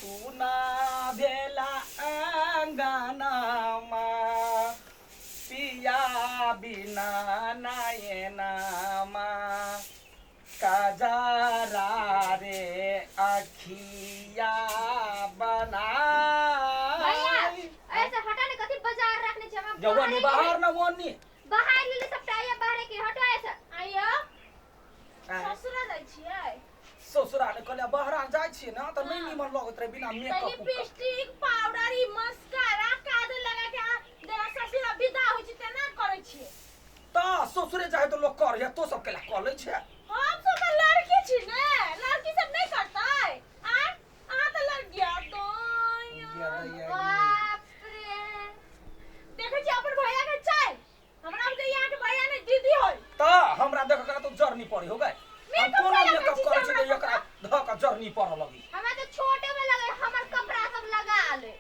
सुना भेला अंगनामा पिया बिना नयनामा कजरा रे अखिया भैया बनाई। ऐसे हटा ने कथी बाजार रखने छै हमरा। जवन बाहर न वनी। बाहर लेले सबटा आइया बाहर के हटो ऐसे। आइयो, ससुरा जाइ छियै? ससुरा ने कहलियै, बाहर जाइ छियै ने तऽ नहि निमन लगैत रहै बिना तऽ मेकअप। लिपस्टिक पाउडर ई मस्कारा काजल लगा के अहाँ जेना ससुरा विदा होइ छै तेना करै छियै। तऽ ससुरे जाइ तऽ लोक करैया, तो सब केला कऽ लै छै? हम सब तऽ लड़की छी ने, लड़की सब नहि करतै? आँय, अहाँ तऽ लड़किया तो। बाप रे। देखै छी अपन भैया के चाल, हमरा बुझाइया अहाँके भैया ने दीदी होय। तऽ हमरा देख के तो जरनी पड़ी हो गए। हम मेकअप कोना करै मेकअप छी करै छी हमरा? जे एकरा धऽ कऽ जरनी पड़ऽ लगी। हमरा तऽ छोटे में लगे हमर कपड़ा सब लगा ले,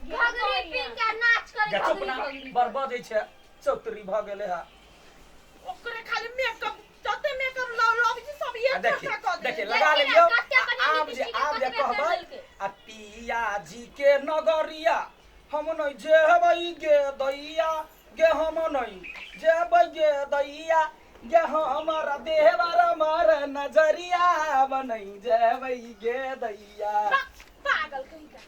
घघरी पिन के नाच करे। गे चुप घघरी ना। घघरी। बड़ बजै छै, चौतरी भऽ गेलै हे। ओकरे खाली मेकअप, जते मेकअप लऽ लबै छी सब आ एक देखी कऽ देखी देले। लगा देखी ने, लेलियौ। कते बढ़िआँ आब जे लिपस्टिक आब जे कतबे कहबै देलकै। आ पिया जी के नगरिया हम नहि जेबै गे दैया गे, हम नहि जेबै गे दैया गे, हमर देवर मर नजरिया, हम नहि जेबै गे दैया। पागल कहीं का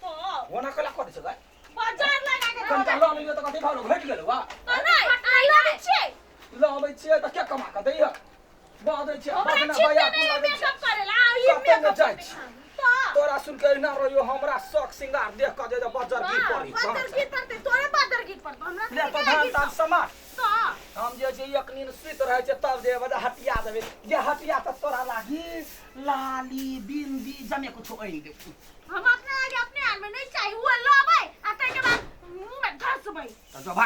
तो। ओना कला करै छै गै? बाजार लगा के। कनिटा लऽ लेलियौ तऽ कथी भाव घटि गेलौ? वा। तऽ नहि अहाँ लबै छियै? लऽ अबै छियै तऽ के कमा कऽ दैया? बजै छै। हमरा बजना छिपे बया नहि लगै छै। मेकअप करेला आ ई कतौ नहि मेकअप जाइ छी। तऽ तोरा सुन के एहिना रहियो, हमरा शौक सिंगार देख कऽ जे बजर गिर पड़ी। बदर गिर पड़तै, तोरे बदर गिर पड़तौ, हमरा ले तो धान तान समाट। तऽ हम जे छै एक नीन सुति रहै छै तब जे बजा हटिया देबै जे हटिया तऽ तोरा लागी लाली बिंदी जमे कुछो आनि देब। हम अपने आगे अपने आदमी नहीं चाहिए, वो लबै आ ताहिके बाद मुँह में घसबै। तऽ जब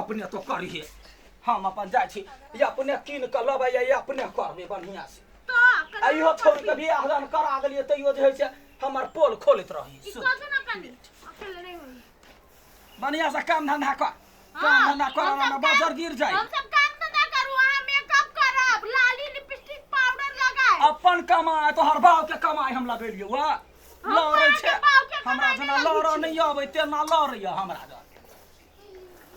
अपने तो करिहे, हम अपन जाइ छी, ई अपने कीन कऽ लबै या अपने करबै बढ़िआँ से। तऽ आ इहो छोड़ के बियाह दान करा देलियै तैयो जे होइ छै हमर पोल खोलैत रही। ई कथु ना कनी अकेले नहीं होई। बढ़िआँ से काम धंधा कर, काम धंधा कर। हम ना सब बजर गिर जाए। हम सब काम धंधा करू, अहाँ मेकअप करब, लाली लिपस्टिक पाउडर लगाए। अपन कमाय तोहर बाप के कमाय हम लगेलियौ। वाह, लड़ै छै। अहाँके बाप के हमरा कमाइ जेना नहि लगै लड़ऽ छै। नहि अबै तेना लड़ैया हमरा जन।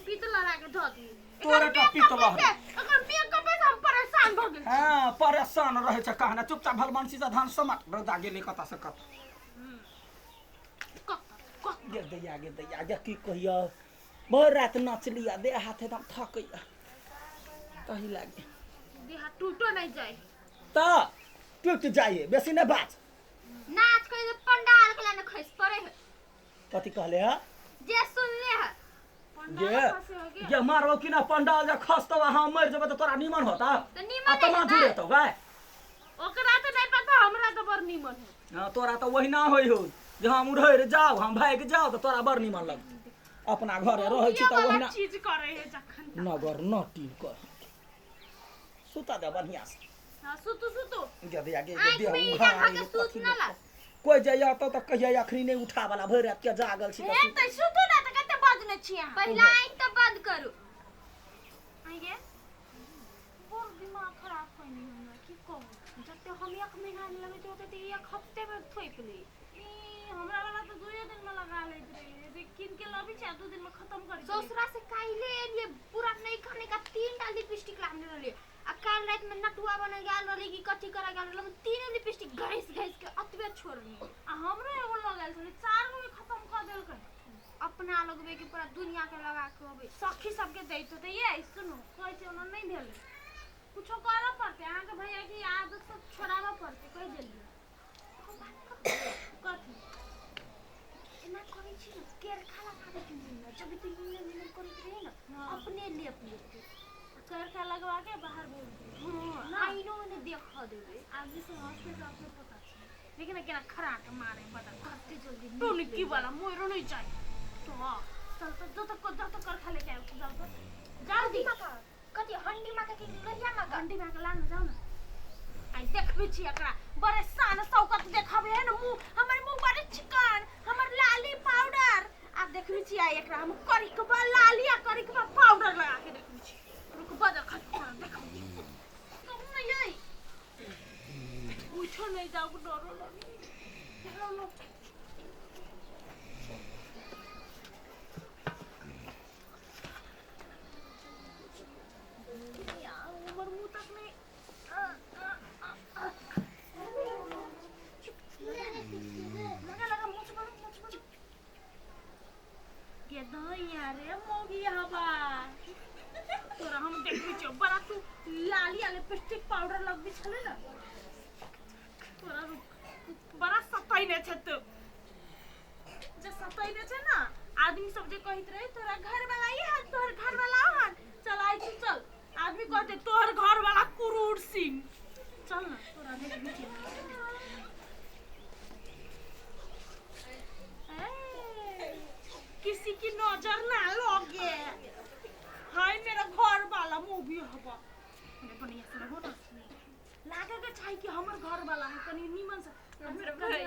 पीत लड़ा के धऽ दी। तोरे टा पीत लहरै। एकर मेकअप से हम परेशान भऽ गेल छी। हँ, परेशान रहै छै कहने। चुपचाप भलमानसी से धान समट, रौदा गेलै कतऽ से कतऽ। कत कत। गे दैया, गे दैया, गे की कहियौ, भरि राति नचलिया, देह हाथ एकदम थकैया, तही लागे। देह हाथ टूटो नहीं जाए। तऽ टूटि जाइए, बेसी नहि बाज। नाच करे तो पंडाल के लाने खस पड़े है। कथी कहले है? जे सुनले है। गे गे, मारबो कि ना पंडाल जे खसतौ आ हम मरि जेबै तऽ तोरा निमन होता? तऽ निमन आ नहि तमा हेतै? जुड़ेतौ गै। ओकरा तऽ नहीं पता, हमरा तऽ बड़ निमन है। हँ, तोरा तऽ ओहिना होइ हौ जे हम उड़ैर जाउ, हम भागि जाउ तऽ तोरा बड़ निमन लगतौ। अपना घरे रहै छी तऽ वाला ओहिना चीज करे है जखन। नगर नटीन कर, सुता दे बढ़िआँ से। हाँ, सुतू सुतू। गे दैया गे गे। आँखि देह में ईटा उघार खा के सुत कथी न ला। कोइ जाइया तऽ कहिया अखनी नहि उठावला, भरि राति के जागल छी तऽ हे सुत। तऽ सुतू ना, तऽ कते बजने छी अहाँ? पहिला आँखि तऽ बंद करू। आइये बड़ दिमाग खराब कइनी हमरा, की कहू। जते हम एक महीना में लगैत होते ते एक हफ्ते में थोपि ली। ई हमरा वाला तऽ दुए दिन में लगा लैत रही जे कीन के लबी छै आ 2 दिन में खत्म करै छै। ससुरा से काल्हे एलिए, पूरा नहीं खाने का तीन टा लिपस्टिक लाने रहलिए आ काल्हि राति में नटुआ बने गेल रहली कि कथी करे गेल रहली, तीन लिपस्टिक घैस घैस के अतबे छोड़नी। आ हमरो एगो लगायल छलै, चार गो में खत्म कऽ देलकै। अपना लगबे के पूरा दुनिया के लगा के अबै। सखी सबके दैत होतै। ये सुनू, कहै छै ओना नहि भेलै, कुछो करऽ पड़तै। अहाँके भैया के ई आदत सब छोड़ाबऽ पड़तै, कहि देलियै। कथी? एना करै छी ने, केरखा लगा दै मुँह में, जब तू निमन निमन करैत रहे ने। हाँ। अपने लेप लेतै। करखा लगवा के बाहर भेज दियौ। हाँ। ना। आइनो में नहि देखऽ देबै। आगे से हंसते तऽ अपने पता छै, लेकिन केना खराट मारे बता। कते जल्दी। टुनकी वाला मोरो नहीं चाहिए तो चल तो जो तक जो तो करखा लेके आओ, जाओ तो जल्दी। कथी, हंडी माका कि लोहिया माका? हंडी में के लान, जाओ ना। आई देखबे छी एकरा बड़े शान शौकत देखबे है न मुंह, हमर मुंह बड़े चिकन, हमर लाली पाउडर। आ देखबे छी आई एकरा हम करिकबा लाली आ करिकबा पाउडर लगा के देखबे छी। रुक, बजर खत देखबे छी। कहू ना, यई उठो नहीं जाओ, डरो लगे। चलो लो। हमर मुंह तक नहीं। लगा लगा मुंह बनो मुंह बनो गे दैया रे मोगी हवा तोरा हम देखबी छौ बड़ा तू लाली आ लिपस्टिक पाउडर लगबी छले ना तोरा बड़ा सताइने छै तू जे सताइने छै ना आदमी सब जे कहैत रहे तोरा घर वाला ई हन तोहर घर वाला हन चल आइ तू चल आदमी कहते तोहर घर वाला कुरूर सिंह चल ना तोरा देखबी छौ। किसी की नजर ना लगे हाय मेरा घर वाला मूवी हवा मने बढ़िया से लगो ना लागे के चाही कि हमर घर वाला है कनी नीमन से हमर भाई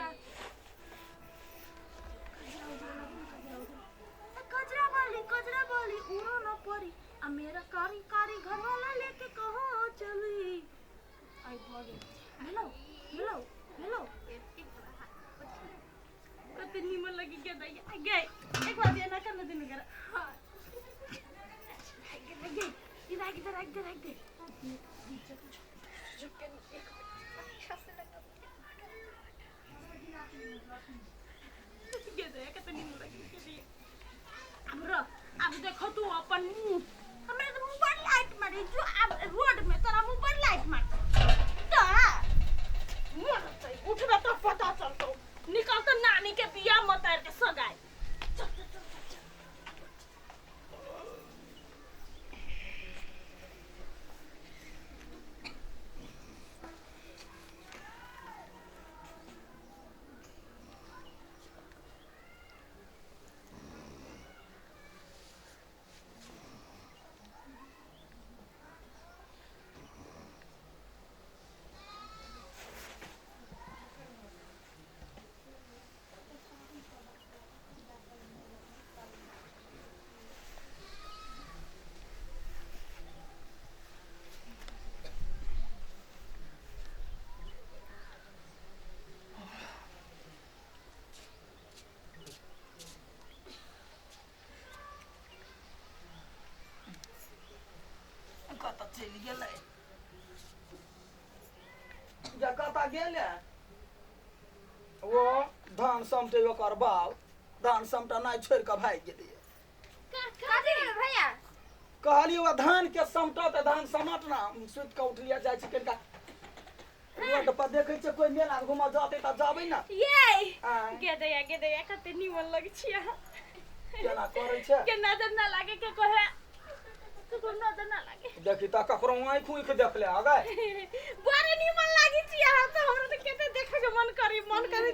कजरा वाली उड़ो न परी आ मेरा कारी कारी घर वाला लेके कहाँ चली आई भगे हेलो हेलो हेलो कते नीमन लगी गया दैया गए एक बार देना करना दिन कर हां गए इधर इधर इधर इधर गया दैया कते नीमन लगी गया अब र अब देखो तू अपन मुंह हमरा तो मुंह पर लाइट मारी जो अब रोड में तोरा मुंह पर लाइट मार ता मरतै उठबे तो पता चलतौ निकल तो नानी के बिया मत आर के सगाई चल चल चल चल। कतऽ चलि गेलै या कतऽ गेलै ओ धान समटे ओकर बाप धान समटा नहि छोड़ि कऽ भागि गेलै। कथी भेल भैया? कहलियै ओ धान के समटत तऽ धान समटना हम सुति कऽ उठलियै जाइ छी कनिका रोड पर देखै छियै कोइ मेला घूमऽ जतै तऽ जबै ने। ये आँय, गे दैया कते नीमन लगे छियै केना करै छै के नजर ना लागे के कहे ककरो नजर ना लागे देखी तऽ ककरो आँखि उखि देखले अगे बड़े नीमन लागे छियै अहाँ तऽ हमरा तऽ कते देखे के मन करी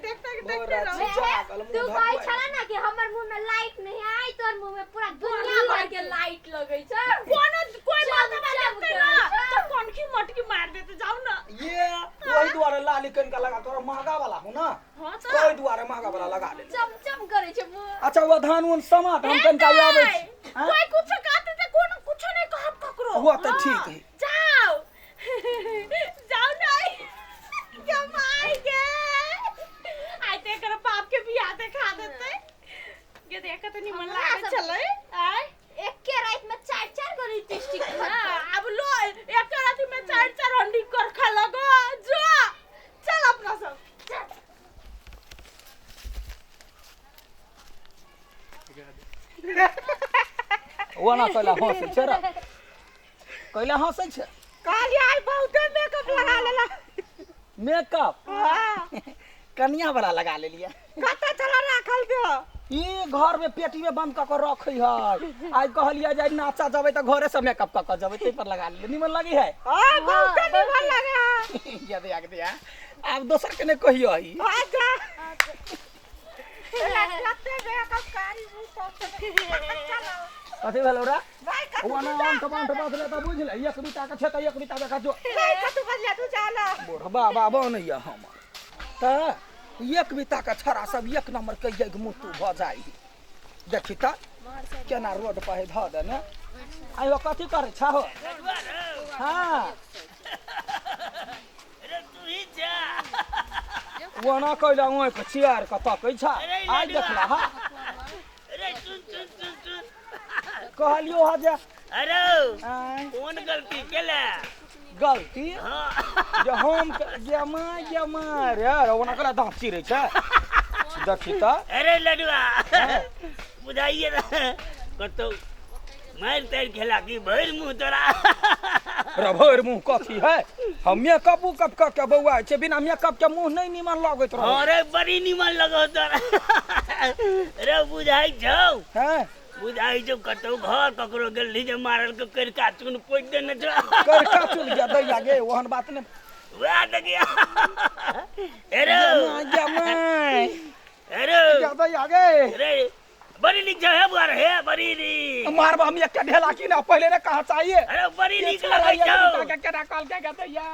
देखते के देखते रहू। जागल तू मुँह कहै धकुआइ। छला ना कि हमर मुंह में लाइट नहीं आई तोर मुंह में पूरा दुनिया भर के लाइट लगै छै। कोनो कोई चम बात चम देखते करै ना छै। तो कनखी मटकी मार देते जाओ ना। ये वही दुआरे लाली कनिका लगा तोरा महगा वाला हो ना हां तो ओहि दुआरे महगा वाला लगा ले। चम चम करै छै मुंह। अच्छा वो धान उन समाट हम कनिका आबै छी। हाँ? कोई कुछ कहते ते कोनो कुछ नहीं कहब ककरो। वो तऽ हाँ, ठीक है। जाओ जाओ नहीं कमाई के आई ते एकर बाप के बियाह देखा देते गे देख के तनी मन हमरा लागे सब- छलै आय एके रात में चार चार गो लिपस्टिक हाँ, अब लो एक रात में चार चार हंडी कर खा लगो जो चल अपना सब चल। ओना कैला हँसै छै रे कैला हँसै छै कहलियै आइ बहुते मेकअप लगा लेला। मेकअप हाँ, कनिया वाला लगा लेलियै। कतऽ चला राखल दो ई घर में पेटी में बंद कऽ के रखै है। आइ कहलियै जे नाचा जेबै तऽ घरे से मेकअप कऽ के जेबै ताहि पर लगा लेलियै निमन लगी है। हाँ बहुते निमन लगे है। ये दे आगे दे आब दोसर के नहि कहियो ई। हाँ जा कते मेकअप कारी मुँह सब चलो कथी भेलौ रे? भाई कतू ओना अंठ बंठ बदले तऽ बुझले एक बीता के छै तऽ एक बीता देखा जो भाई कतू बदले तू चलो बुढ़बा बाबा नहि यऽ हमर तऽ एक बीता के छड़ा सब एक नंबर के यज्ञ मुत्तू भऽ जाइ। देखी तऽ केना रोड पर है धऽ देने। आइ कथी करै छहो? हाँ अरे तू ही जा ओना कैला ओहि चियार के तकै छ। अरे आइ देखला हा अरे सुन सुन सुन सुन कहलियो हा जे अरे आँय, कौन गलती केला? गलती हाँ जे हम गे माय गे माय रे रे ओना कला दाँत चिरै छै देखी तऽ अरे लडुआ बुझाइए ना कतौ मारि तारि खेला की भरि मुँह तोरा रे भरि मुँह कथी है हम मेकअप उकअप कऽ के बौआ छै बिना मेकअप के मुँह नहि नीमन लगैत रहै अरे बड़ी निमन लगौ तोरा रे बुझाइ छौ हैं बुझाइ छौ कतौ घर ककरो गेल रही जे मारल के करिका चून पोति देने छौ करिका चून गया दैया गे ओहन बात नहि वएह देखिया अरे गे माय अरे गे दैया गे अरे बड़ी नीक छौ हे बुआ रे हे बड़ी नीक मारबा हम एकटा ढेला की ना पहिले ने कहा चाहिए अरे बड़ी नीक लगै छौ केना कहल के गे दैया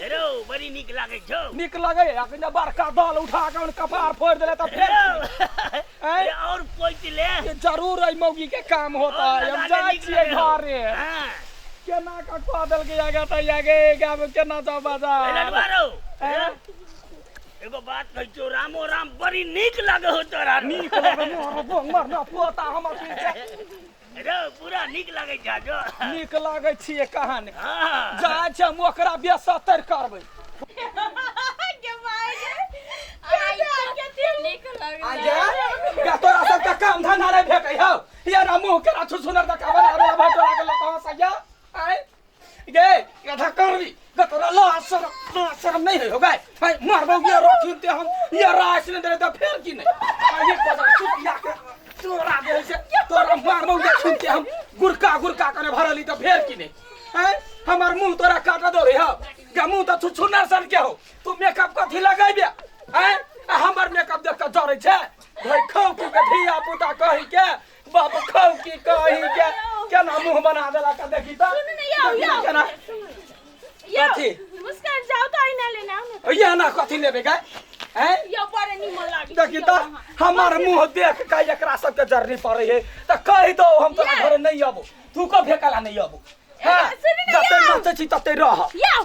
अरे बड़ी नीक लागै छौ नीक लगै अखन जे बड़का दल उठा के हुन कपार फोड़ि देले तऽ फेर अरे और पोति ले ये जरूर एहि मौगी के काम होता और है हम लगा ले जाइ नीक छियै लगै हौ। घरे हाँ केना कऽ कऽ देलकै आगे तऽ आगे गाम केना जाउ ए बाजार लडुआ रौ हैं? एगो बात कहै छियौ रामो राम बड़ी नीक लागै हो तोरा नीक लगै मोर बोंग मरना पोता हमर पीछे रे पूरा नीक लागै छै जो नीक लागै छियै कहानी हाँ जाइ छै हम ओकरा बेसतर करबै गे माय गे नीक लगलै आगे तोरा सबके काम धंधा नहि भेटै हौ ये ना मुँह केना छुछुनर दका बना देला भाई तोरा के लता सैया आय गे गधा करबी गे तोरा लाज शरम लाज शरम नहीं है हो गए भाई मारबो ये रोटी ते हम ये रास ने दे त फेर की नहीं आगे पजा चुप या के तोरा दे से तोरा मारबो ये छुनते हम गुरका गुरका कने भरली त फेर की नहीं हैं हमर मुंह तोरा काटा दो रे हो गे मुंह त छुछुनर सन के हो तू मेकअप कथी लगैबे हैं आ हमर मेकअप देख के जरै छै भाई खौ की के धिया पुता कही के बाप खौ की कही के केना मुंह बना देला का देखी त सुन ने यौ, देखी यौ। केना यौ कथी? मुस्कान जाओ तो आईना लेना आओ ना ये ना कथी लेबे गे हैं यौ बड़े निमन लागे देखी त हमर मुंह देख के एकरा सबके जरनी पड़े है त कहि दो हम तोरा ये। घरे नहीं आबो तू कब भेकला नहीं आबो हां सुन ने, जते यौ। नाचै छी तते रह यौ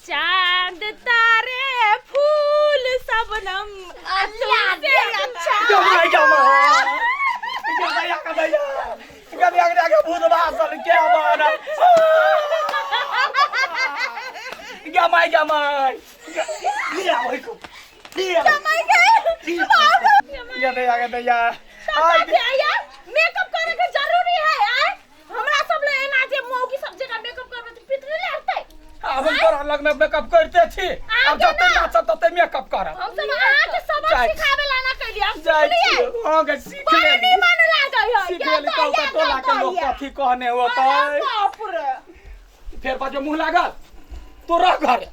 चांद तारे फूल सबनम आ तुमसे अच्छा गमाई गमाई गदैया गदैया गदैया गदैया भूत बासल के बाना गमाई गमाई लिया भाई को लिया गमाई गए बाप गदैया गदैया सब आया मेकअप करे के जरूरी है आय हमरा सब ले एना जे मौगी सब जगह मेकअप करबे त पितरे लड़ते आब हम तोरा लग में मेकअप करते छी आब जते नाचब तते मेकअप करब हम सब अहाँ के सबक जाइ छी। सिखावे ला ना कैलिए हम जाइ सिखलिए छी अहाँ के सीख बड़ा लेली निमन लागै है सीख लेली कहू तऽ टोला के लोग कथी कहने होतै बाप रे फेर बाजो मुँह लागल तू रह घरे